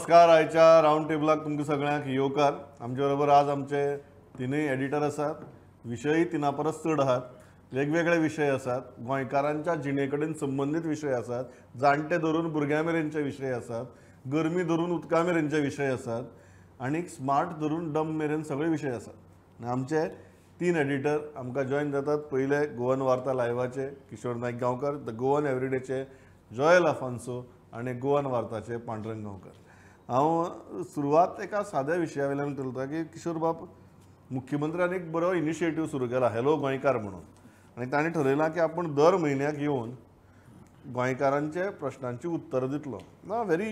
नमस्कार. आयच्या रावंड टेबलाक तुमकां सगळ्यांक येवकार. आमचे बरोबर आज आमचे तिनूय एडिटर आसात. विशयी तिना परस चड आहात, वेगवेगळे विशय आसात, गोंयकारांच्या जिणे कडेन संबंदीत विशय आसात, जाणटे धरून भुरग्यां मेरेनचे विशय आसात, गरमी धरून उदका मेरेनचे विशय आसात आनी स्मार्ट धरून डम मेरेन सगळे विशय आसात. आनी आमचे तीन एडिटर आमकां जॉयन जातात. पयले गोवन वार्ता लायवाचे किशोर नायक गांवकर, the Goan एवरीडेचे जॉयल आफान्सो आनी गोवन वार्ताचे पांडुरंग गांवकर. हांव सुरवात एका साद्या विशया वयल्यान करता की किशोर बाब, मुख्यमंत्र्यान एक बरो इनिशिएटीव सुरू केला हॅलो गोंयकार म्हणून, आनी ताणें ठरयलां की आपूण दर म्हयन्याक येवन गोंयकारांचे प्रश्नांची उत्तरां दितलो. ना, very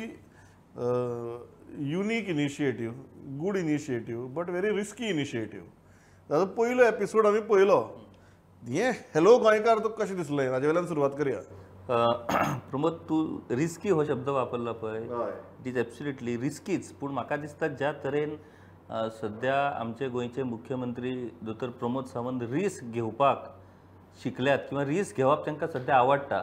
unique initiative, good initiative, but very risky initiative. ताजो पयलो एपिसोड आमी पळयलो. हें हॅलो गोंयकार तुका कशें दिसलें, ताजे वयल्यान सुरवात करया. प्रमोद, तूं रिस्की हो शब्द वापरला पळय, it is absolutely रिस्कीच. पूण म्हाका दिसता ज्या तरेन सद्या आमचे गोंयचे मुख्यमंत्री दोतोर प्रमोद सावंत रिस्क घेवपाक शिकल्यात किंवा रिस्क घेवप तांकां सद्या आवडटा,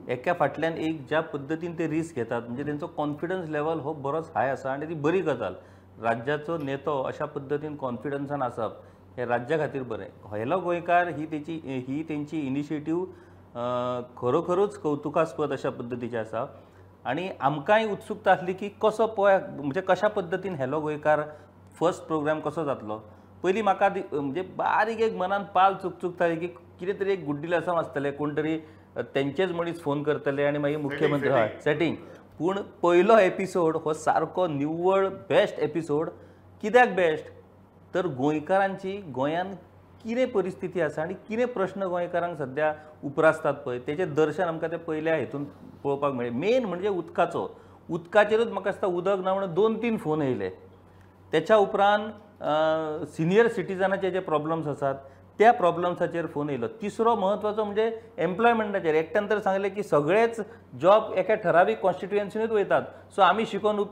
एका फाटल्यान एक ज्या पद्दतीन ते रिस्क घेतात म्हणजे तेंचो कॉन्फिडन्स लेवल हो बरोच हाय आसा आनी ती बरी गजाल. राज्याचो नेतो अशा पद्दतीन कॉन्फिडन्सान आसप हें राज्या खातीर बरें. हॅलो गोंयकार ही तेची ही तेंची इनिशिएटीव खरोखरूच कौतुकास्पद अशा पद्दतीचें आसा आनी आमकांय उत्सुकता आसली की कसो पळय म्हणजे कशा पद्दतीन हॅलो गोंयकार फर्स्ट प्रोग्राम कसो जातलो. पयलीं म्हाका म्हणजे बारीक एक मनान पाल चुकचुकताली की कितें तरी एक गुड्डील आसा आसतलें, कोण तरी तेंचेच मनीस फोन करतले आनी मागीर मुख्यमंत्री हय सेटींग. पूण पयलो एपिसोड हो सारको निव्वळ बेस्ट एपिसोड. कित्याक बेस्ट तर गोंयकारांची गोंयान कितें परिस्थिती आसा आनी कितें प्रश्न गोंयकारांक सद्या उप्रासतात पळय तेचें दर्शन आमकां ते पयल्या हेतून पळोवपाक मेळ्ळें. मेन म्हणजे उदकाचो, उदकाचेरूच म्हाका दिसता उदक ना म्हणून 2-3 फोन येयले. तेच्या उपरांत सिनियर सिटीजनाचे जे प्रॉब्लम्स आसात त्या प्रॉब्लम्साचेर फोन येयलो. तिसरो म्हत्वाचो म्हणजे एम्प्लॉयमेंटाचेर. एकट्यान तर सांगलें की सगळेच जॉब एका ठरावीक कॉन्स्टिट्युएन्सीनूच वयतात, सो आमी शिकोवन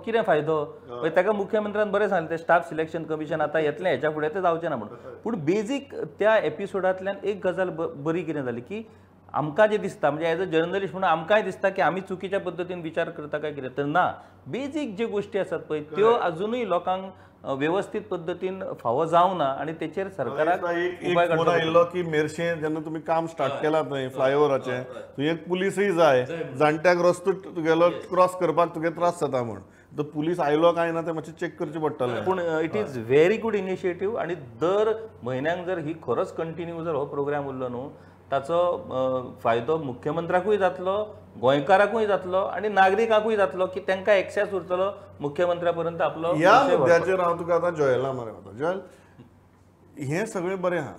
कितें फायदो. ताका मुख्यमंत्र्यान बरें सांगलें तें स्टाफ सिलेक्शन कमिशन आतां येतलें हेच्या फुडें तें जावचें ना म्हणून. पूण बेजीक त्या एपिसोडांतल्यान एक गजाल बरी कितें जाली की आमकां जें दिसता म्हणजे एज अ जर्नलिस्ट म्हणून आमकांय दिसता की आमी चुकीच्या पद्दतीन विचार करता काय कितें, तर ना, बेजीक ज्यो गोश्टी आसात पळय त्यो अजुनूय लोकांक व्यवस्थीत पद्दतीन फावो जावना आनी तेचेर सरकाराक उपाय काडचो आयिल्लो की मेरशे जेन्ना तुमी काम स्टार्ट केलां न्हय फ्लायओवराचें, थंय एक पुलीसय जाय, जाणट्याक रस्तो तुगेलो क्रॉस करपाक तुगे त्रास जाता म्हण, तर पुलीस आयलो काय ना तें मातशें चॅक करचें पडटलें. पूण it is very good initiative आनी दर म्हयन्याक जर ही खरोच कंटिन्यू जर हो प्रोग्राम उरलो न्हू ताचो फायदो मुख्यमंत्र्याकूय जातलो, गोंयकाराकूय जातलो आनी नागरिकांकूय जातलो की तांकां एक्सेस उरतलो मुख्यमंत्र्या पर्यंत आपलो. ह्या मुद्द्याचेर हांव तुका आतां जॉयला मरे वता. जॉयल, हें सगळें बरें आहा,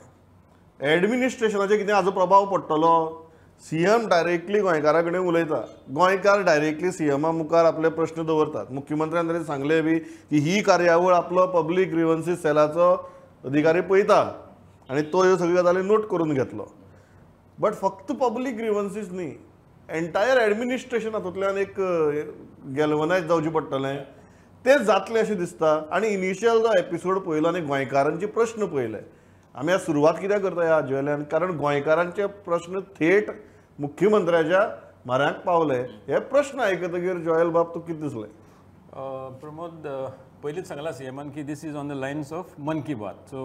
एडमिनिस्ट्रेशनाचेर कितें हाजो प्रभाव पडटलो? सीएम डायरेक्टली गोंयकारा कडेन उलयता, गोंयकार डायरेक्टली सीएमा मुखार आपले प्रश्न दवरतात. मुख्यमंत्र्यान तरी सांगलें बी की ही कार्यावळ आपलो पब्लीक ग्रिवन्सीस सेलाचो अधिकारी पळयता आनी तो ह्यो सगळ्यो गजाली नोट करून घेतलो. बट फक्त पब्लीक ग्रिवन्सीस न्ही, एंटायर एडमिनिस्ट्रेशन हातूंतल्यान एक गॅल्वनायज जावचें पडटलें, तें जातलें अशें दिसता. आनी इनिशियल जो एपिसोड पळयलो आनी गोंयकारांचे प्रश्न पळयले, आमी आज सुरवात कित्याक करता ह्या हाजे वयल्यान, कारण गोंयकारांचे प्रश्न थेट मुख्यमंत्र्याच्या म्हऱ्यांत पावले. हे प्रश्न आयकतकीर जॉयल बाब तुका कितें दिसलें? प्रमोद, पयलींच सांगलां सीएमान की this is on the lines of Mann Ki Baat. So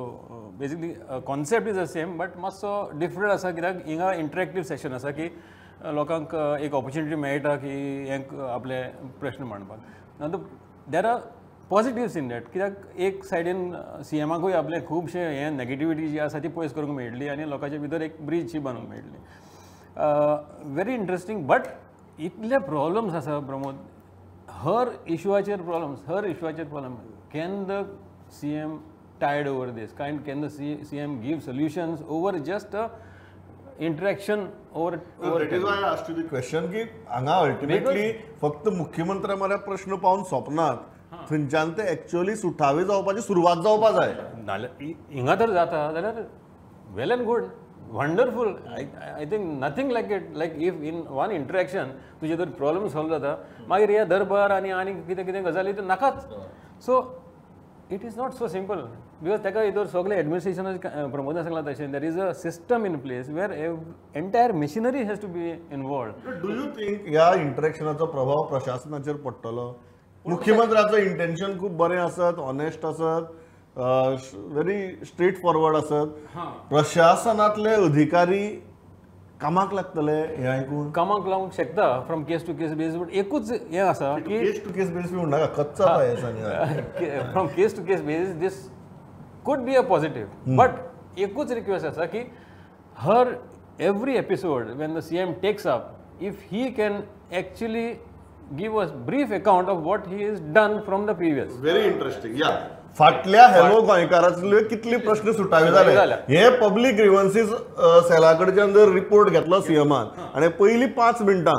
basically concept is the same but मातसो डिफरंट आसा, कित्याक हिंगा इंटरेक्टीव सेशन आसा की लोकांक एक ऑपॉर्च्युनिटी मेळटा की हें आपले प्रश्न मांडपाक. नंतर there are positives in that, कित्याक एक सायडीन सीएमाकूय आपले खुबशे हें नेगेटिविटी जी आसा ती पयस करूंक मेळटली आनी लोकांच्या भितर एक ब्रीज शी बांदूंक मेळटली. व्हेरी इंट्रस्टींग, बट इतले प्रॉब्लम्स आसा प्रमोद, हर इशुआचेर प्रॉब्लम्स, हर इशुआचेर problem. Can the CM tide over this? Can the CM give solutions over just a interaction over? That is why I asked you the question की हांगा अल्टिमेटली फक्त मुख्यमंत्र्या म्हऱ्या प्रश्न पावून सोंपनात, थंयच्यान ते एक्चुअली सुटावे जावपाची सुरवात जावपा जाय. नाल्यार हिंगा तर जाता जाल्यार well and good, wonderful. I think nothing like it. Like if in one interaction तुजे तर प्रॉब्लम सॉल्व जाता, मागीर हे दरबार आनी आनी कितें कितें गजाली त्यो नाकाच. So it is not so simple because ताका हितर सगळें एडमिनिस्ट्रेशनाचें प्रमोदान सांगलां तशें there is a system in place where entire machinery has to be involved. Do you think ह्या इंटरेक्शनाचो प्रभाव प्रशासनाचेर पडटलो? मुख्यमंत्र्याचं इंटेन्शन खूप बरें आसत, ऑनेस्ट आसत, व्हेरी स्ट्रेट फॉरवर्ड आसत, प्रशासनातले अधिकारी कामाक लागतले हे आयकून कामाक लावंक शकता from case to case base. But एकूच हें आसा की केस टू केस बेस म्हणनाका, कच्चा from case to case base this could be a positive. But एकूच रिक्वेस्ट आसा की हर every episode when the CM takes up, if he can actually give a brief account of what he has done from the previous. Very interesting. Yeah. फाटल्या hello गोंयकारांतले कितले प्रश्न सुटावे जाले हे public ग्रिवन्सीस सेला कडच्यान जर रिपोर्ट घेतलो सीएमान आनी पयलीं 5 मिनटां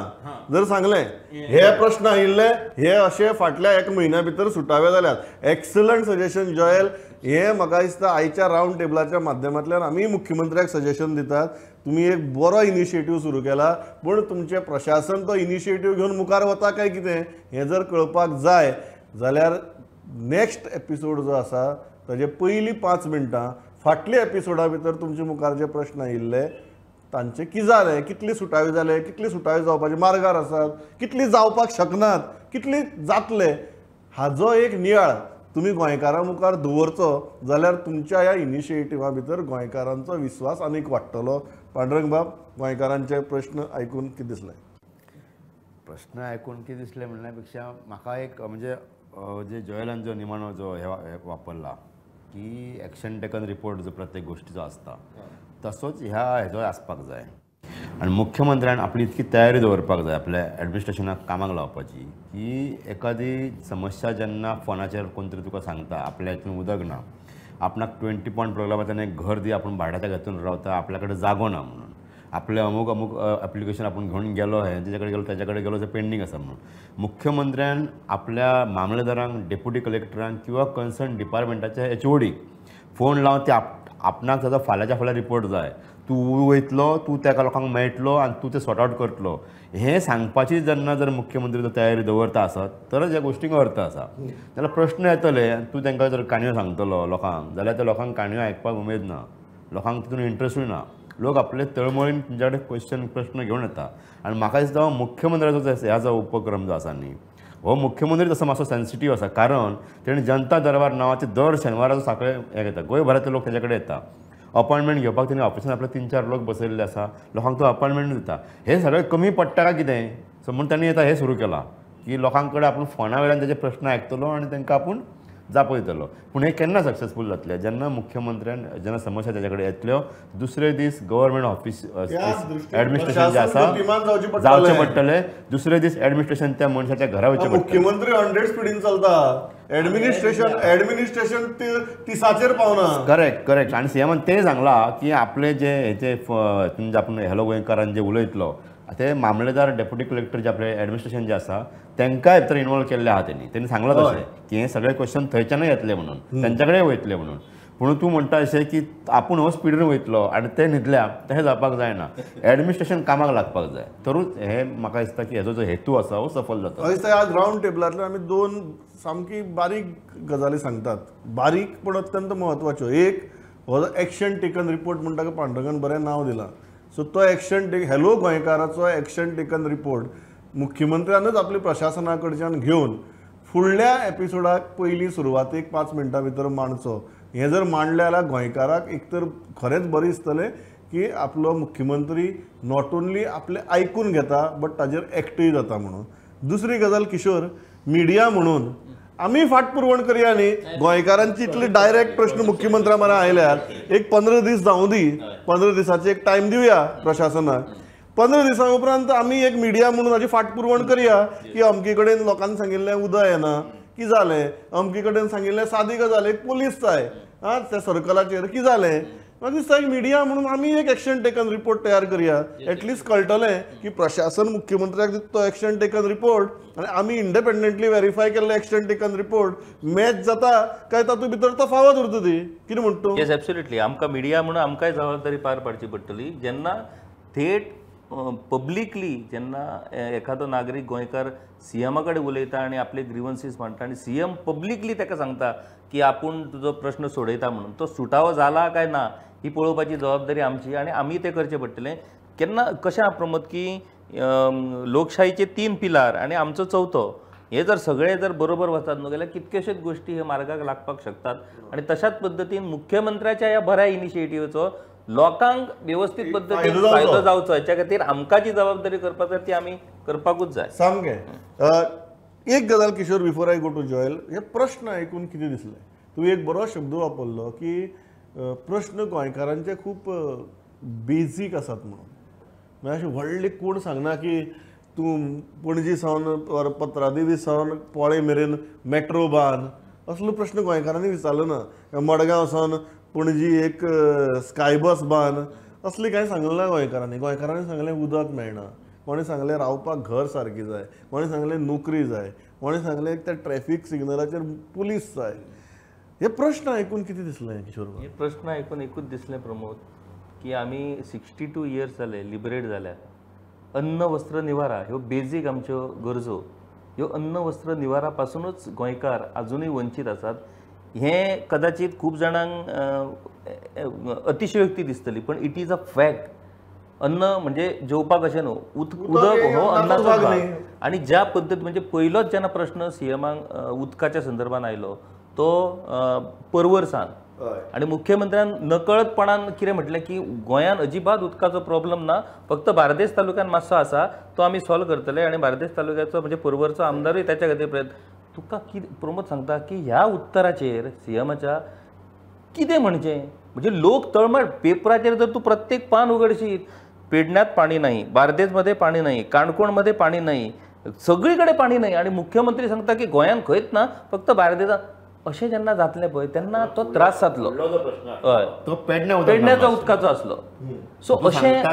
जर सांगलें हे प्रश्न आयिल्ले हे अशे फाटल्या 1 म्हयन्या भितर सुटावे जाल्यात. Excellent suggestion Joel. हे म्हाका दिसता आयच्या रावंड टेबलाच्या माध्यमांतल्यान आमी मुख्यमंत्र्याक सजेशन दितात, तुमी एक बरो इनिशिएटीव सुरू केला, पूण तुमचें प्रशासन तो इनिशिएटीव घेवन मुखार वता काय कितें हें जर कळपाक जाय जाल्यार नेक्स्ट एपिसोड जो आसा ताजे पयलीं 5 मिनटां फाटल्या एपिसोडा भितर तुमचे मुखार जे प्रश्न आयिल्ले तांचे कितें जालें, कितले सुटावे जाले, कितले सुटावे जावपाचे मार्गार आसात, कितली जावपाक शकनात, कितली जातले, हाजो एक नियाळ तुमी गोंयकारां मुखार दवरचो जाल्यार तुमच्या ह्या इनिशिएटिवा भितर गोंयकारांचो विस्वास आनीक वाडटलो. पांडुरंग बाब, गोंयकारांचे प्रश्न आयकून कितें दिसलें? प्रश्न आयकून कितें दिसलें म्हणल्या पेक्षा म्हाका एक म्हणजे जे जॉयलान जो निमाणो जो हे वापरला की एक्शन टेकन रिपोर्ट जो प्रत्येक गोष्टीचो आसता तसोच ह्या हेजो आसपाक जाय आनी मुख्यमंत्र्यान आपली इतकी तयारी दवरपाक जाय आपल्या एडमिनिस्ट्रेशनाक कामाक लावपाची की एखादी समस्या जेन्ना फोनाचेर कोण तरी तुका सांगता आपल्या हितून उदक ना, आपणाक 20 पॉयंट प्रोग्रामांतल्यान एक घर दी, आपूण भाड्याच्या घेतून रावता, आपल्या कडेन जागो ना म्हणून, आपले अमूक अमूक एप्लिकेशन आपूण घेवन गेलो, हे तेजे कडेन गेलो, तेजे कडेन गेलो, ते पेंडींग आसा म्हणून मुख्यमंत्र्यान आपल्या मामलेदारांक, डेप्युटी कलेक्टरांक किंवा कन्सर्न डिपार्टमेंटाच्या एचओडीक फोन लावन ते आपणाक ताजो फाल्यांच्या फाल्यां रिपोर्ट जाय, तूं वयतलो, तूं तेका लोकांक मेळटलो आनी तूं तें सॉर्ट आवट करतलो हें सांगपाची जेन्ना जर मुख्यमंत्री जर तयारी दवरता आसत तरच ह्या गोश्टींक अर्थ आसा. जाल्यार प्रश्न येतले आनी तूं तांकां जर काणयो सांगतलो लोकांक जाल्यार त्या लोकांक काणयो आयकपाक उमेद ना, लोकांक तितून इंट्रस्टूय ना, लोक आपले तळमळीन तुमच्या कडेन क्वेश्चन प्रश्न घेवन येता. आनी म्हाका दिसता मुख्यमंत्र्याचो ह्या जो उपक्रम जो आसा न्ही हो मुख्यमंत्री तसो मातसो सेन्सिटीव आसा, कारण तेणें जनता दरबार नांवाचे दर शेनवाराचो साकळे हें घेता, गोंयभरांतले लोक तेज्या कडेन येता, अपॉयंटमेंट घेवपाक तेणी ऑफिसान आपले 3-4 लोक बसयल्ले आसा, लोकांक तो अपॉयंटमेंट दिता, हे सगळें कमी पडटा काय कितें सो म्हूण तांणी आतां हें सुरू केलां की लोकां कडेन आपूण फोना वयल्यान तेजे प्रश्न आयकतलो आनी तांकां आपूण जापो दितलो. पूण हें केन्ना सक्सेसफूल जातलें जेन्ना मुख्यमंत्र्यान जेन्ना समस्या तेज्या कडेन येतल्यो दुसरे दीस गव्हर्मेंट ऑफिस एडमिनिस्ट्रेशन जें आसा जावचें पडटलें, दुसरे दीस एडमिनिस्ट्रेशन त्या मनशाच्या घरा वचचें पडटलें. मुख्यमंत्री 100 स्पिडीन चलता, एडमिनिस्ट्रेशन एडमिनिस्ट्रेशन 30 पावना. Correct correct. आनी सीएमान तें सांगलां की आपले जे हेचे तुमचे आपूण हॅलो गोंयकारान जे उलयतलो ते मामलेदार डेप्युटी कलेक्टर जे आपले एडमिनिस्ट्रेशन जे आसा तांकांय भितर इनवॉल्व केल्ले आहा तेणी, तेणी सांगलां तशें की हे सगळे क्वेश्चन थंयच्यानूय येतले म्हणून, तेंच्या कडेन वयतले म्हणून. पूण तूं म्हणटा अशें की आपूण हो स्पिडीन वयतलो आनी ते न्हिदल्या तशें जावपाक जायना, एडमिनिस्ट्रेशन कामाक लागपाक जाय तरूच हे म्हाका दिसता की हेजो जो हेतू आसा हो सफल जाता. दिसता आज रावंड टेबलांतल्यान आमी 2 सामकी बारीक गजाली सांगतात, बारीक पूण अत्यंत म्हत्वाच्यो. एक हो एक्शन टेकन रिपोर्ट म्हणटा पांडुरंगान बरें नांव दिलां, सो तो एक्शन टेक हॅलो गोंयकाराचो एक्शन टेकन रिपोर्ट मुख्यमंत्र्यानूच आपल्या प्रशासना कडच्यान घेवन फुडल्या एपिसोडाक पयलीं सुरवातेक 5 मिनटां भितर मांडचो. हें जर मांडलें जाल्यार गोंयकाराक एक तर खरेंच बरें दिसतलें की आपलो मुख्यमंत्री not only आपलें आयकून घेता बट ताजेर एक्टूय जाता म्हणून. दुसरी गजाल किशोर, मिडिया म्हणून आमी फाटपुरवण करया न्ही, गोंयकारांची इतले डायरेक्ट प्रश्न मुख्यमंत्र्या मरा आयल्यार एक 15 दीस जावं दी, 15 दिसाची एक टायम दिवया प्रशासनाक, 15 दिसां उपरांत आमी एक मिडिया म्हणून ताची फाटपुरवण करया की अमके कडेन लोकांनी सांगिल्लें उदक येना की जालें, अमके कडेन सांगिल्लें सादी गजाल एक पोलीस जाय आं त्या सर्कलाचेर की जालें. म्हाका दिसता एक मिडिया म्हणून आमी एक एक्शन टेकन रिपोर्ट तयार करया, एटलिस्ट कळटलें की प्रशासन मुख्यमंत्र्याक दिता तो एक्शन टेकन रिपोर्ट आनी आमी इंडिपेंडंटली वेरीफाय केल्ले एक्शन टेकन रिपोर्ट मॅच जाता काय तातूंत भितर तफावत उरता ती. कितें म्हणटा तूं? येस एब्सोल्युटली. आमकां मिडिया म्हणून आमकांय जबाबदारी पार पाडची पडटली. जेन्ना थेट पब्लिकली जेन्ना एखादो नागरीक गोंयकार सीएमा कडेन उलयता आनी आपले ग्रिवन्सीस मांडटा आनी सीएम पब्लिकली ताका सांगता की आपूण तुजो प्रश्न सोडयता म्हणून, तो सुटावो जाला काय ना ही पळोवपाची जबाबदारी आमची आनी आमी तें करचें पडटलें. केन्ना कशें आहा प्रमोद की लोकशाहीचे 3 पिलार आनी आमचो चवथो हे जर सगळे जर बरोबर वचत न्हू जाल्यार कितक्योश्योच गोश्टी हे मार्गाक लागपाक शकतात. आनी तशाच पद्दतीन मुख्यमंत्र्याच्या ह्या बऱ्या इनिशिएटिव्हचो लोकांक वेवस्थीत पद्दतीन फायदो जावचो हेच्या खातीर आमकां जी जबाबदारी करपाक जाय ती आमी करपाकूच जाय. सामकें. एक गजाल Kishore, before I go to Joel, हे प्रश्न आयकून कितें दिसलें? तुवें एक बरो शब्द वापरलो की प्रश्न गोंयकारांचे खूब बेजीक आसात म्हणून. म्हणजे अशें व्हडलें कोण सांगना की तूं पणजी सावन पत्रादेवी सावन पोळे मेरेन मेट्रो बांद, असलो प्रश्न गोंयकारांनी विचारलो ना. मडगांव सावन पणजी एक स्काय बस बांद, असलें कांय सांगलें ना गोंयकारांनी. गोंयकारांनी सांगलें उदक मेळना, कोणें सांगलें रावपाक घर सारकें जाय, कोणें सांगलें नोकरी जाय, कोणें सांगलें त्या ट्रॅफीक सिग्नलाचेर पुलीस जाय. हे प्रश्न आयकून कितें दिसलें किशोर? हे प्रश्न आयकून एकूच दिसलें प्रमोद की आमी 62 इयर्स जाले लिबरेट जाल्या. अन्न वस्त्र निवारा ह्यो बेजीक आमच्यो गरजो, ह्यो अन्न वस्त्र निवारा पासुनूच गोंयकार आजुनूय वंचीत आसात. हें कदाचित खूब जाणांक अतिशयोक्ती दिसतली, पण it is a fact. अन्न म्हणजे जेवपाक अशें न्हू, उदक हो अन्नाचो भाग. आनी ज्या पद्दत म्हणजे पयलोच जेन्ना प्रश्न सीएमाक उदकाच्या संदर्भान आयलो तो परवर सान, आनी मुख्यमंत्र्यान नकळतपणान कितें म्हटलें की गोंयान अजिबात उदकाचो प्रॉब्लम ना, फक्त बार्देस तालुक्यान मातसो आसा तो आमी सॉल्व करतले. आनी बार्देस तालुक्याचो म्हणजे परवरचो आमदारूय ताच्या खातीर प्रयत्न. तुका कितें प्रमोद सांगता की ह्या उत्तराचेर सीएमाच्या कितें म्हणचें? म्हणजे लोक तळमळ, पेपराचेर जर तूं प्रत्येक पान उगडशीत, पेडण्यात पाणी नाही, बार्देसमध्ये पाणी नाही, काणकोणमध्ये पाणी नाही, सगळीकडे पाणी नाही. आणि मुख्यमंत्री सांगता की गोंयांत खंयच ना, फक्त बार्देसांत. अशें जेन्ना जातलें पळय तेन्ना तो त्रास जातलो. हय, तो पेडण्याचो उदकाचो आसलो. सो अशें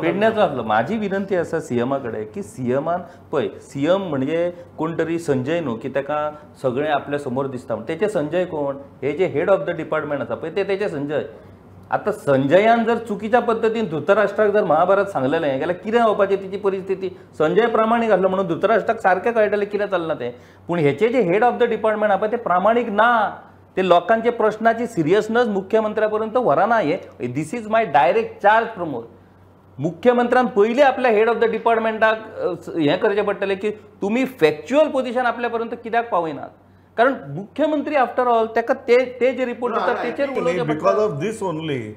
पेडण्याचो आसलो. म्हाजी विनंती आसा सीएमा कडेन की सीएमान पळय, सीएम म्हणजे कोण तरी संजय न्हू की ताका सगळें आपल्या समोर दिसता. तेचे संजय कोण? हे जे हेड ऑफ the department आसा पळय ते तेचे संजय. आतां संजयान जर चुकीच्या पद्दतीन धृतराष्ट्राक जर महाभारत सांगलेलें जाल्यार कितें जावपाची तिची परिस्थिती? संजय प्रामाणीक आसलो म्हणून धृतराष्ट्राक सारकें कळटलें कितें चल्लां तें. पूण हेचे जे हेड ऑफ the department आसा पळय ते प्रामाणीक ना, ते लोकांचे प्रश्नाची सिरियसनेस मुख्यमंत्र्या पर्यंत व्हरना. हे this is my direct charge Pramod. मुख्यमंत्र्यान पयलीं आपल्या हेड ऑफ the डिपार्टमेंटाक हें करचें पडटलें की तुमी फॅक्च्युअल पोजिशन आपल्या पर्यंत कित्याक पावयनात? कारण मुख्यमंत्री आफ्टर ऑल ताका ते जे रिपोर्ट दितात तेचेर उलोवचें पडटा. Because of this only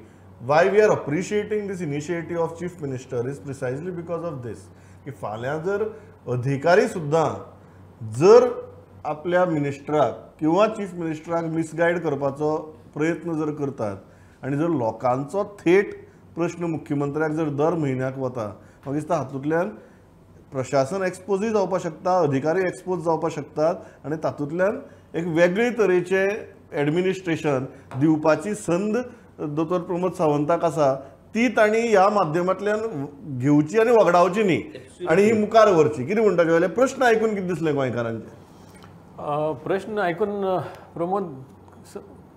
why we are appreciating this initiative of chief minister is precisely because of this की फाल्यां जर अधिकारी सुद्दां जर आपल्या मिनिस्टराक किंवा चीफ मिनिस्टराक मिसगायड करपाचो प्रयत्न जर करतात आनी जर लोकांचो थेट प्रश्न मुख्यमंत्र्याक जर दर म्हयन्याक वता, म्हाका दिसता हातूंतल्यान प्रशासन एक्सपोजूय जावपाक शकता, अधिकारी एक्सपोज जावपाक शकतात आनी तातूंतल्यान एक वेगळे तरेचें एडमिनिस्ट्रेशन दिवपाची संद दोतोर प्रमोद सावंताक आसा, ती तांणी ह्या माध्यमांतल्यान घेवची आनी वगडावची न्ही आनी ही मुखार व्हरची. कितें म्हणटा जाल्यार प्रश्न आयकून कितें दिसलें गोंयकारांचे? प्रश्न आयकून प्रमोद,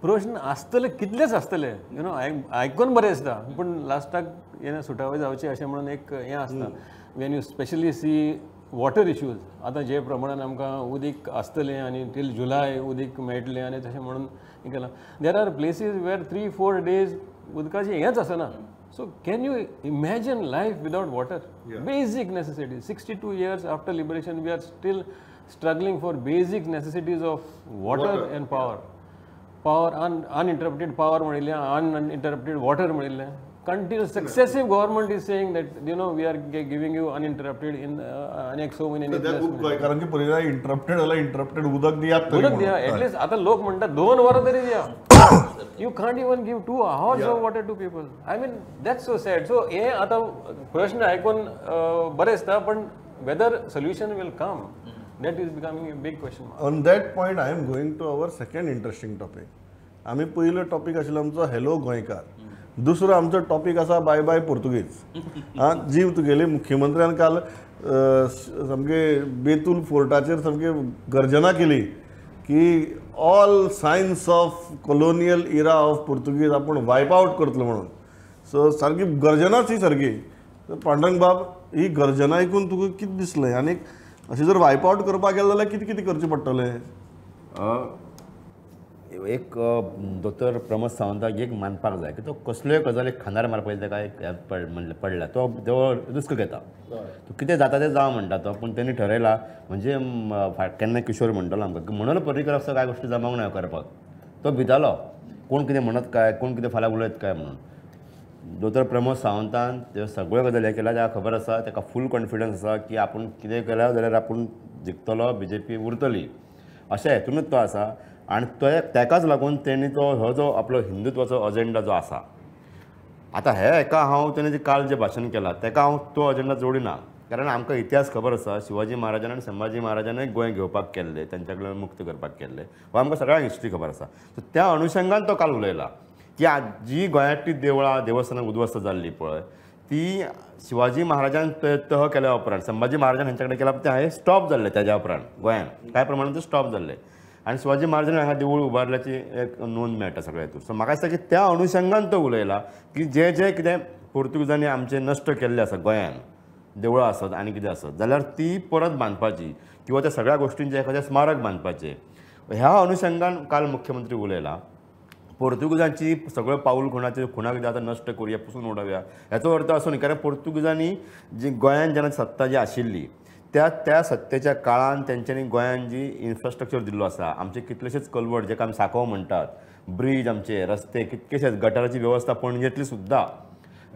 प्रश्न आसतले कितलेच आसतले, you know, आयकून बरें दिसता, पूण लास्टाक हें सुटावे जावचें अशें म्हणून एक हें आसता. When you specially see water issues, आतां जे प्रमाणान आमकां उदीक आसतलें आनी टील जुलाय उदीक मेळटलें आनी तशें म्हणून हें केलां. There are places where 3-4 days उदकाचें हेंच आसना. So can you imagine life without water? Basic necessity. 62 years after liberation we are still struggling for basic necessities of water and power. Power uninterrupted power म्हणिल्लें, uninterrupted water म्हणिल्लें. Continuous successive government is saying that you know we are giving you uninterrupted in अनेक 6 महिने. गोंयकारांची परिस्थिती interrupted जाल्यार interrupted उदक दियात, उदक दिया एटलीस्ट. आतां लोक म्हणटा 2 वरां तरी दिया. You can't even give 2 hours of water to people. I mean that's so sad. So हे आतां प्रश्न आयकून बरें दिसता, पण whether solution will come that is becoming a big question mark. On that point I am going to our second interesting topic. आमी पयलो topic आशिल्लो आमचो हॅलो गोंयकार, दुसरो आमचो टॉपीक आसा बाय बाय पुर्तुगेज. आं, जी तुगेली मुख्यमंत्र्यान काल सामके बेतूल फोर्टाचेर सामके गर्जना केली की all signs of colonial era of Portuguese आपूण वायप आवट करतलो म्हणून. सो सारकी गर्जनाच ही सारकी. पांडुरंग बाब, ही गर्जना आयकून तुका कितें दिसलें आनी अशें जर वायप आवट करपाक गेलें जाल्यार कितें कितें करचें पडटलें? एक दोतोर प्रमोद सावंताक एक मानपाक जाय की तो कसल्योय गजाली खांदार मारपाक ताका एक पडला तो रिस्क घेता तो कितें जाता तें जावं म्हणटा तो पूण तेणी ठरयला म्हणजे केन्ना किशोर म्हणटलो आमकां की मनोहर पर्रीकर असो कांय गोश्टी जमावंक ना करपाक तो भितालो कोण कितें म्हणत काय कोण कितें फाल्यां उलयत काय म्हणून दोतोर प्रमोद सावंतान त्यो सगळ्यो गजाली हें केल्या ताका खबर आसा ताका फूल कॉन्फिडन्स आसा की आपूण कितें केल्या जाल्यार आपूण जिखतलो बीजेपी उरतली अशें हेतूनच तो आसा आनी तो ताकाच लागून तेणी तो हो जो आपलो हिंदुत्वाचो अजेंडा जो आसा आतां हे हेका हांव तेणें जें काल जें भाशण केलां ताका हांव तो अजेंडा जोडिना कारण आमकां इतिहास खबर आसा शिवाजी महाराजान आनी संभाजी महाराजानूय गोंय घेवपाक केल्लें तेंच्या कडल्यान मुक्त करपाक केल्लें हो आमकां सगळ्यांक हिस्ट्री खबर आसा सो त्या अनुशंगान तो काल उलयला की जी गोंयांतली देवळां देवस्थानां उद्ध्वस्त जाल्ली पळय ती शिवाजी महाराजान तह केल्या उपरांत संभाजी महाराजान हेंच्या कडेन केला तें हांवें स्टॉप जाल्लें ताज्या उपरांत गोंयांत कांय प्रमाणान तें स्टॉप जाल्लें आनी शिवाजी महाराजान हांगा देवूळ उबारल्याची एक नोंद मेळटा सगळ्या हितून सो म्हाका दिसता की त्या अनुशंगान तो उलयला की जे जे कितें पोर्तुगीजांनी आमचें नश्ट केल्लें आसा गोंयांत देवळां आसत आनी कितें आसत जाल्यार ती परत बांदपाची किंवा त्या सगळ्या गोश्टींचें एखादें स्मारक बांदपाचें ह्या अनुशंगान काल मुख्यमंत्री उलयला. पोर्तुगीजांची सगळं पाऊल खुणाचे खुणा कितें आतां नश्ट करुया पुसून उडोवया हाचो अर्थ असो न्ही कारण पोर्तुगीजांनी जी गोंयांत जेन्ना सत्ता जी आशिल्ली त्या त्या सत्तेच्या काळान तेंच्यांनी गोंयांत जी इन्फ्रास्ट्रक्चर दिल्लो आसा आमचे कितलेशेच कलवट जेका आमी सांकव म्हणटात ब्रीज आमचे रस्ते कितकेशेच गटाराची वेवस्था पणजेंतली सुद्दां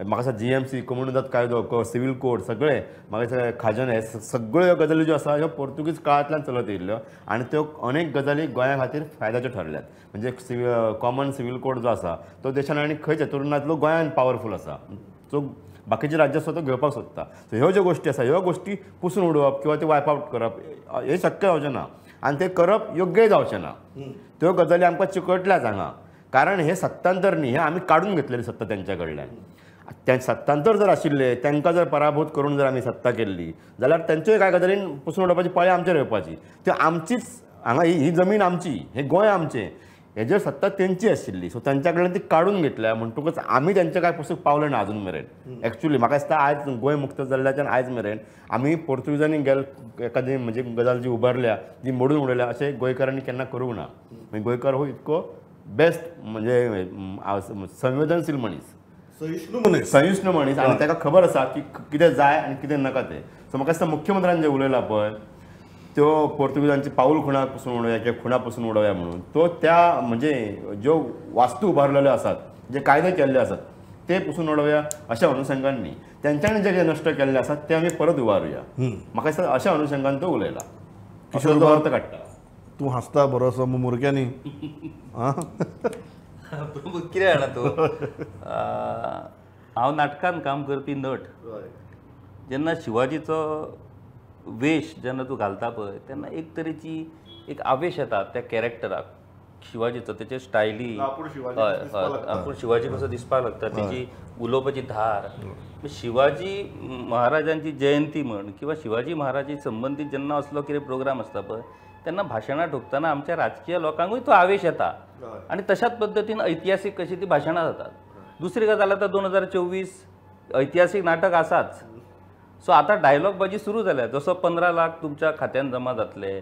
म्हाका दिसता जीएमसी कोमुनिदाद कायदो सिव्हील कोड सगळे म्हाका दिसता खाजन हे सगळ्यो गजाली ज्यो आसा ह्यो पोर्तुगीज काळांतल्यान चलत येयल्ल्यो आनी त्यो अनेक गजाली गोंया खातीर फायद्याच्यो ठरल्यात. म्हणजे कॉमन सिव्हील कोड जो आसा तो देशान आनी खंयच हेतून गोंयान पावरफूल आसा सो बाकीचे राज्य आसा तो घेवपाक सोदता. सो ह्यो ज्यो गोश्टी आसा ह्यो गोश्टी पुसून उडोवप किंवा त्यो वायप आवट करप हें शक्य जावचें ना आनी तें करप योग्यय जावचें ना. त्यो गजाली आमकां चिकटल्यात हांगा कारण हें सत्तांतर न्ही हें आमी काडून घेतलेली सत्ता तेंच्या कडल्यान. ते सत्तांतर जर आशिल्ले तांकां जर पराभूत करून जर आमी सत्ता केल्ली जाल्यार तेंच्योय कांय गजालीन पुसून उडोवपाची पाळी आमचेर येवपाची. त्यो आमचीच हांगा ही जमीन आमची हें गोंय आमचें हेजेर सत्ता तेंची आशिल्ली सो तेंच्या कडल्यान ती काडून घेतल्या म्हणटकूच आमी तेंच्या कांय पुसूंक पावले ना अजून मेरेन. एक्चुअली म्हाका दिसता आयज गोंय मुक्त जाल्ल्याच्यान आयज मेरेन आमी पोर्तुगीजांनी गेल एखादी म्हणजे गजाल जी उबारल्या जी मोडून उडयल्या अशें गोंयकारांनी केन्ना करूंक ना. मागीर गोंयकार हो इतको बेस्ट म्हणजे संवेदनशील मनीस सहिष्णू मनीस आनी ताका खबर आसा की कितें जाय आनी कितें नाका तें. सो म्हाका दिसता मुख्यमंत्र्यान जें उलयलां पळय त्यो पोर्तुगीजांची पाऊल खुणा पुसून उडोवया किंवा खुणा पुसून उडोवया म्हणून तो त्या म्हणजे ज्यो वास्तू उबारलेल्यो आसात जे कायदे केल्ले आसात ते पुसून उडोवया अशा अनुशंगान न्ही तेंच्यांनी जे कितें नश्ट केल्ले आसात ते आमी परत उबारुया म्हाका दिसता अशा अनुशंगान तो उलयला. किशोर अर्थ काडटा. तूं हांसता बरो असो मुमुरक्यांनी. कितें जाणा तूं हांव नाटकान काम करपी नट जेन्ना शिवाजीचो वेश जेन्ना तूं घालता पळय तेन्ना एक तरेची एक आवेश येता त्या कॅरेक्टराक शिवाजीचो तेचे स्टायली हय हय आपूण शिवाजी कसो दिसपाक लागता तेजी उलोवपाची धार. शिवाजी महाराजांची जयंती म्हण किंवा शिवाजी महाराजी संबंदीत जेन्ना असलो कितें प्रोग्राम आसता पळय तेन्ना भाशणां ठोकतना आमच्या राजकीय लोकांकूय तो आवेश येता आनी तशाच पद्दतीन ऐतिहासीक कशी ती भाशणां जातात. दुसरी गजाल आतां 2024 ऐतिहासीक नाटक आसाच सो आतां डायलॉग बाजी सुरू जाल्या जसो 15 लाख तुमच्या खात्यान जमा जातले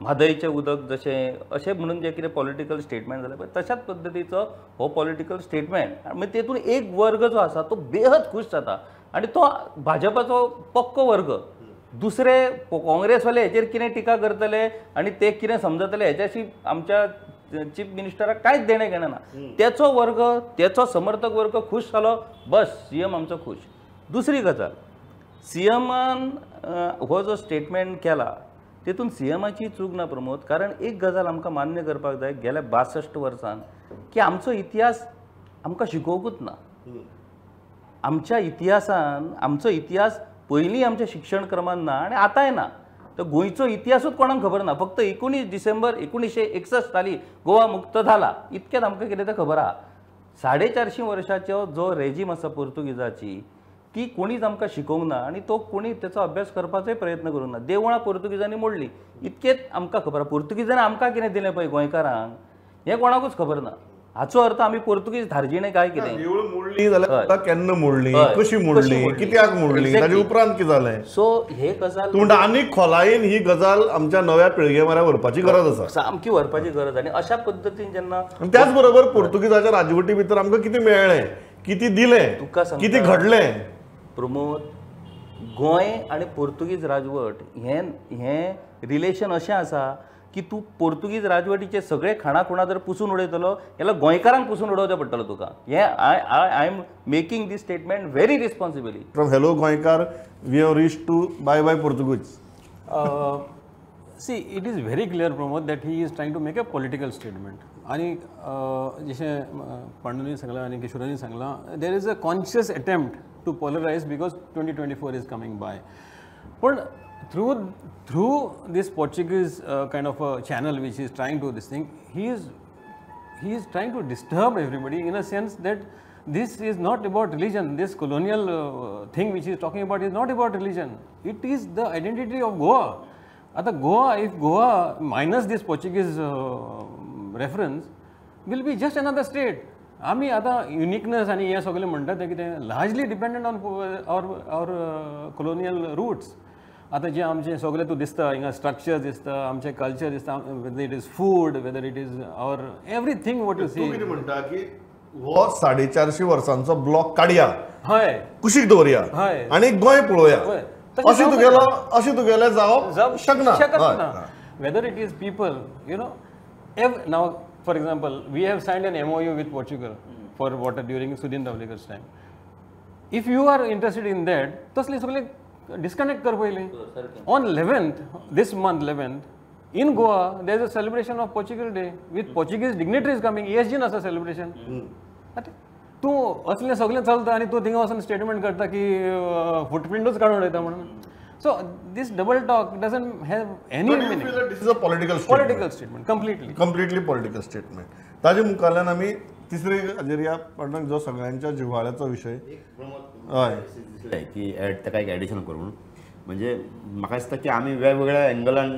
म्हादयचें उदक जशें अशें म्हणून जें कितें पॉलिटिकल स्टेटमेंट जालें पळय तशाच पद्दतीचो हो पॉलिटिकल स्टेटमेंट मागीर तेतून एक वर्ग जो आसा तो बेहद खूश जाता आनी तो भाजपाचो पक्को वर्ग. दुसरे काँग्रेसवाले हेचेर कितें टिका करतले आनी ते कितें समजतले हेच्याशी आमच्या चीफ मिनिस्टराक कांयच देणें घेणें ना. तेचो वर्ग तेचो समर्थक वर्ग खूश जालो बस सीएम आमचो खूश. दुसरी गजाल सीएमान हो जो स्टेटमेंट केला तेतून सीएमाची चूक ना प्रमोद कारण एक गजाल आमकां मान्य करपाक जाय गेल्या 62 वर्सान की आमचो इतिहास आमकां शिकोवंकूच ना. आमच्या इतिहासान आमचो इतिहास पयलीं आमच्या शिक्षण क्रमान ना आनी आतांय ना. तर गोंयचो इतिहासूच कोणाक खबर ना. फक्त 19 डिसेंबर 1961 साली गोवा मुक्त जाला इतकेंच आमकां कितें तें खबर आहा. 450 वर्साचो जो रेजीम आसा पोर्तुगीजाची ती कोणीच आमकां शिकोवंक ना आनी तो कोणी तेचो अभ्यास करपाचोय प्रयत्न करूंक ना. देवळां पोर्तुगीजांनी मोडली इतकेंच आमकां खबर आहा. पोर्तुगीजांनी आमकां कितें दिलें पळय गोंयकारांक हें कोणाकूच खबर ना. हाचो अर्थ आमी पोर्तुगीज धार्जिणे काय कितें देवूळ मोडली जाल्यार केन्ना मोडली, कशी मोडली, कित्याक मोडली, ताजे उपरांत कितें जालें. सो हे गजाल तूं म्हणटा आनी खोलायेन ही गजाल आमच्या नव्या पिळगे मऱ्या व्हरपाची गरज आसा, सामकी व्हरपाची गरज. आनी अशा पद्दतीन जेन्ना त्याच बरोबर पोर्तुगीजाच्या राजवटी भितर आमकां कितें मेळ्ळें, कितें दिलें, तुका कितें घडलें. प्रमोद, गोंय आनी पोर्तुगीज राजवट हें हें रिलेशन अशें आसा की तूं पोर्तुगीज राजवटीचे सगळे खाणा खुणा जर पुसून उडयतलो जाल्यार गोंयकारांक पुसून उडोवचें पडटलो तुका. हें I am making this statement very responsibly. From hello Goenkar we have reach to bye bye Portuguese. See, it is very clear Pramod that he is trying to make a political statement. आनी जशें पांडुनी सांगलां आनी किशोरांनी सांगलां, there is a conscious attempt to polarize because 2024 is coming by. पण through this Portuguese kind of a channel which is trying to this thing, he is trying to disturb everybody in a sense that this is not about religion. This colonial thing which he is talking about is not about religion. It is the identity of Goa. Ata Goa, if Goa minus this Portuguese reference, will be just another state. आमी आतां uniqueness आनी हें सगळें म्हणटा तें कितें largely dependent on our colonial roots. आतां जें आमचें सगळें तूं दिसता हिंगा स्ट्रक्चर दिसता, आमचें कल्चर दिसता, whether it is food, whether it is our everything what you see. तूं कितें म्हणटा की हो 450 वर्सांचो ब्लॉक काडया, हय, कुशीक दवरया हय, आनी गोंय पळोवया, अशें तुगेलो अशें तुगेलें जावप शकना. Whether it is people, you know, now for example, we have signed an MOU with Portugal for water during Sudin Dhavlikar's time. If you are interested in that, तसले सगळे disconnect कर पयलीं. On 11th, this month 11th, in Goa there is a celebration of Portugal Day with Portuguese dignitaries coming. ESG आसा celebration. तूं असलें सगळें चलता आनी तूं थिंगा वचून स्टेटमेंट करता की फुटप्रिंटूच काडून उडयता म्हणून. So this double talk doesn't have any meaning. This is a political statement. Political statement, completely. Completely political statement. ताजे मुखाल्यान आमी तिसरी हाजेर ह्या पडणाक जो सगळ्यांच्या जिव्हाळ्याचो विशय हय दिसलें की एड ताका एक एडिशन करून, म्हणजे म्हाका दिसता की आमी वेगवेगळ्या एंगलान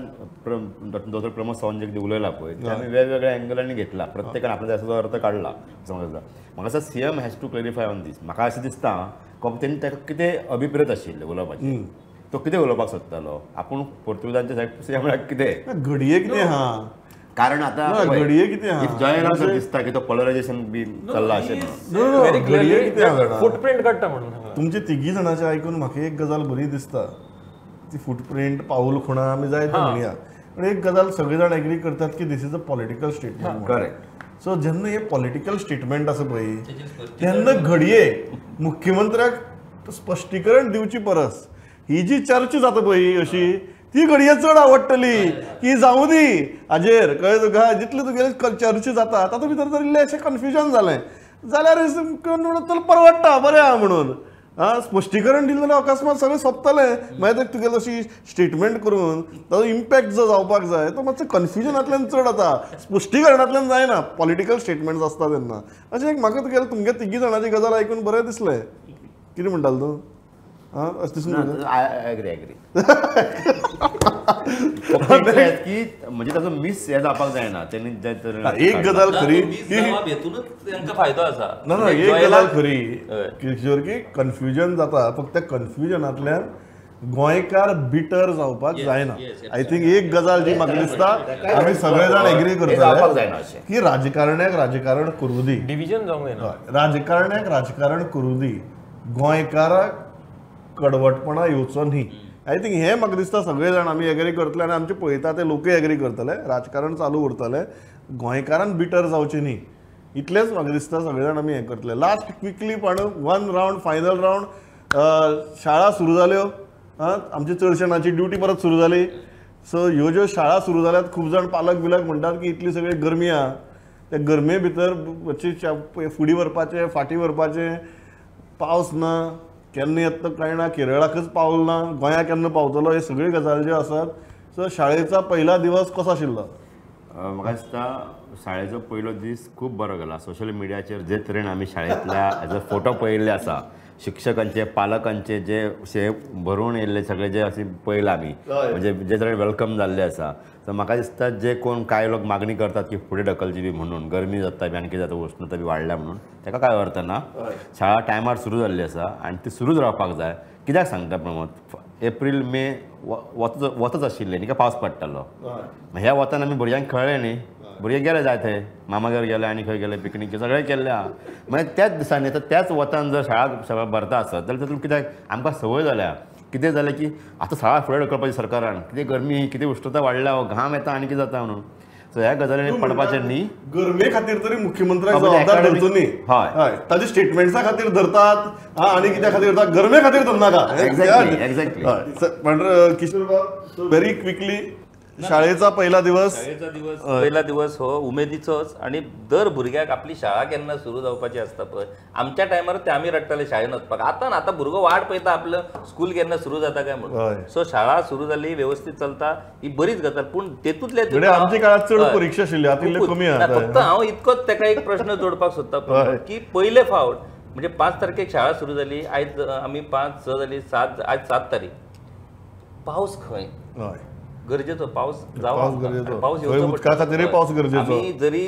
दोतोर प्रमोद सावंत जे उलयला पळय ते आमी वेगवेगळ्या एंगलांनी घेतला, प्रत्येकान आपल्या ताचो अर्थ काडला असो म्हाका दिसता. म्हाका दिसता CM has to clarify on this. म्हाका अशें दिसता तेणी ताका कितें अभिप्रेत आशिल्लें उलोवपाचें, तो कितें उलोवपाक सोदतालो, आपूण पोर्तुगीजांच्या सायड सीएम म्हळ्यार कितें घडये कितें आहा, कारण आतां घडये कितें आहा जॉयनाक दिसता की तो पोलरायझेशन बी चल्ला अशें घडये कितें आहा फुटप्रिंट काडटा म्हणून. तुमचे तिगी जाणांचें आयकून म्हाका एक गजाल बरी दिसता, ती फुटप्रिंट पावल खुणा आमी जाय ते म्हणया, पूण एक गजाल सगळे जाण एग्री करतात की this is a political statement. Correct. So जेन्ना हें पॉलिटिकल स्टेटमेंट आसा पळय तेन्ना घडये मुख्यमंत्र्याक स्पश्टीकरण दिवची परस ही जी चर्चा जाता पळय अशी ती घडये चड आवडटली की जावं दी हाजेर, कळ्ळें तुका, जितले तुगेले चर्चा जाता तातूंत भितर जर इल्लें अशें कन्फ्युजन जालें जाल्यार परवडटा बरें आहा म्हणून. आं, स्पश्टीकरण दिलें जाल्यार अकस्मात सगळें सोंपतलें, मागीर तुगेलें अशी स्टेटमेंट करून ताजो इम्पॅक्ट जो जावपाक जाय तो मातसो कन्फ्युजनांतल्यान चड जाता, स्पश्टीकरणांतल्यान जायना, पॉलिटिकल स्टेटमेंट्स आसता तेन्ना. अशें एक म्हाका तुगेलें तुमगे तिगी जाणांची गजाल आयकून बरें दिसलें. कितें म्हणटालो तूं? आं, अशें दिसून एग्री एग्री की म्हणजे ताचो मिस हे जावपाक जायना. तेणी एक गजाल खरी तांकां फायदो आसा ना ना, एक गजाल खरी किशोर की कन्फ्युजन जाता, फक्त कन्फ्युजनांतल्यान गोंयकार बिटर जावपाक जायना. I think एक गजाल जी म्हाका दिसता आमी सगळे जाण एग्री करता की राजकारण्याक राजकारण करूं दी, डिविजन जावंक जायना, राजकारण्याक राजकारण करूं दी, गोंयकाराक कडवटपणा येवचो न्ही. I think हें म्हाका दिसता सगळे जाण आमी एग्री करतले आनी आमचे पळयता ते लोकूय एग्री करतले, राजकारण चालू उरतलें, गोंयकारान बिटर जावचें न्ही, इतलेंच म्हाका दिसता सगळे जाण आमी हें करतले. लास्ट क्विकली पण वन रावंड फायनल रावंड, शाळा सुरू जाल्यो, आमची चडशे जाणांची ड्युटी परत सुरू जाली. सो ह्यो ज्यो शाळा सुरू जाल्यात खूब जाण पालक बिलक म्हणटात की इतली सगळी गरमी आहा, त्या गरमे भितर फुडें व्हरपाचें फाटीं व्हरपाचें, पावस ना, केन्ना येता कळना, केरळाकच पावल ना, गोंया केन्ना पावतलो, हे सगळ्यो गजाली ज्यो आसात. सो शाळेचा पहिला दिवस कसो आशिल्लो? म्हाका दिसता शाळेचो पयलो दीस खूब बरो गेला. सोशल मिडियाचेर जे तरेन आमी शाळेंतल्या एज अ फोटो पळयल्ले आसा शिक्षकांचे पालकांचे जे शे भरून येयल्ले सगळे जे अशें पळयलां आमी म्हणजे जे सगळे welcome जाल्ले आसा. सो म्हाका दिसता जे कोण कांय लोक मागणी करतात की फुडें ढकलची बी म्हणून गरमी जाता बी आनी कितें जाता उश्णता बी वाडल्या म्हणून ताका कांय अर्थ ना. शाळा टायमार सुरू जाल्ली आसा आनी ती सुरूच रावपाक जाय. कित्याक सांगता प्रमोद, एप्रील मे वतच आशिल्लें न्ही काय पावस पडटालो, ह्या वतान आमी भुरग्यांक कळ्ळें न्ही, भुरगे गेले जाय थंय मामागेर गेले आनी खंय गेले पिकनीक सगळें केल्लें आहा. मागीर त्याच दिसांनी आतां त्याच वतान जर शाळा सगळें भरता आसत जाल्यार तातूंत कित्याक आमकां संवय जाल्या कितें जालें की आतां शाळा फुडें ढकलपाची सरकारान, कितें गरमी कितें उश्णता वाडल्या घाम येता आनी कितें जाता म्हणून. सो ह्या गजालींनी पडपाचें न्ही. गरमे खातीर तरी मुख्यमंत्र्याक जबाबदार धरचो न्ही, हय ताजे स्टेटमेंट्सा खातीर धरतात आनी कित्या खातीर धरतात, गरमे खातीर धरनाका. Exactly exactly. किशोर बाब व्हेरी क्विकली, शाळेचा पहिला दिवस, पहिला दिवस हो उमेदीचोच आणि दर भुरग्याक आपली शाळा केन्ना सुरू जावपाची आसता पळय. आमच्या टायमार ते आमी रडटाले शाळेन वचपाक, आतां ना, आतां भुरगो वाट पळयता आपलं स्कूल केन्ना सुरू जाता काय म्हणून. सो शाळा सुरू जाली व्यवस्थीत चलता ही बरीच गजाल, पूण तेतूंतले आमच्या काळात चड परीक्षा आशिल्ली आतां कमी आसा. फक्त हांव इतकोच ताका एक प्रश्न जोडपाक सोदता की पयले फावट म्हणजे 5 तारखेक शाळा सुरू जाली, आयज आमी 5 6 जाली 7, आज 7 तारीख, पावस खंय गरजेचो, पावस जावं, पावस उदका पावस गरजेचो. आमी जरी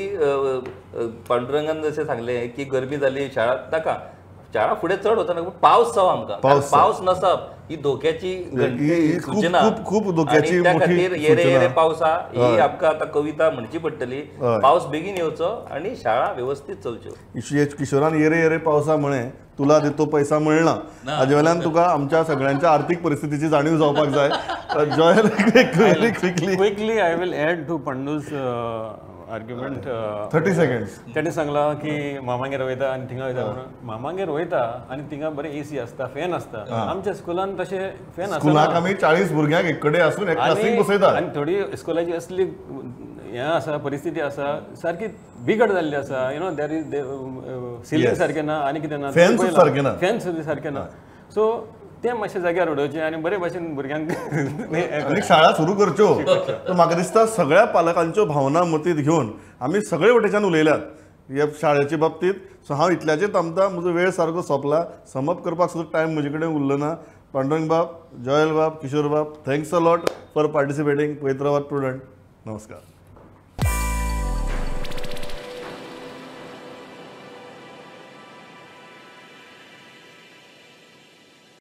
पांडुरंगान जशें सांगलें की गरमी जाली शाळा नाका, शाळा फुडें चड वचना, पूण पावस जावं आमकां. पावस नसप ही धोक्याची सूचना, खूब धोक्याची. त्या खातीर येरे येरे पावसा ही आमकां आतां कविता म्हणची पडटली. पावस बेगीन येवचो आनी शाळा वेवस्थीत चलच्यो. किशोरान येरे येरे पावसा म्हळें, तुला देतो पैसा म्हणला, हाजे वेल्यान तुका आमच्या सगळ्यांच्या आर्थिक परिस्थितीची जाणीव जावपाक जाय. Joel, quickly quickly I will add to Pandu's argument. 30 seconds. तेणें सांगलां की मामागेर वयता आनी थिंगा वयता म्हणून. मामागेर वयता आनी थिंगा बरें एसी आसता, फॅन आसता. आमच्या स्कुलान तशें फॅन आसता. स्कुलाक आमी 40 भुरग्यांक एक कडेन आसून एक क्लासीक बसयतात. आनी थोडी स्कुलाची असली हें आसा परिस्थिती आसा सारकी बिगड जाल्ली आसा. You know there is ceiling सारकें ना आनी कितें ना, फॅन सारकें ना, फॅन सुद्दां सारकें ना. सो ते मातशें जाग्यार उडोवचें आनी बरे भाशेन भुरग्यांक आनी शाळा सुरू करच्यो. तर म्हाका दिसता सगळ्या पालकांच्यो भावना मतींत घेवन आमी सगळे वटेच्यान उलयल्यात ह्या शाळेचे बाबतींत. सो हांव इतल्याचेर थांबता, म्हजो वेळ सारको सोंपला, समप करपाक सुद्दां टायम म्हजे कडेन उरलो ना. पांडुरंग बाब, जॉयल बाब, किशोर बाब, thanks a lot for participating. पळयत रावात प्रुडंट. नमस्कार.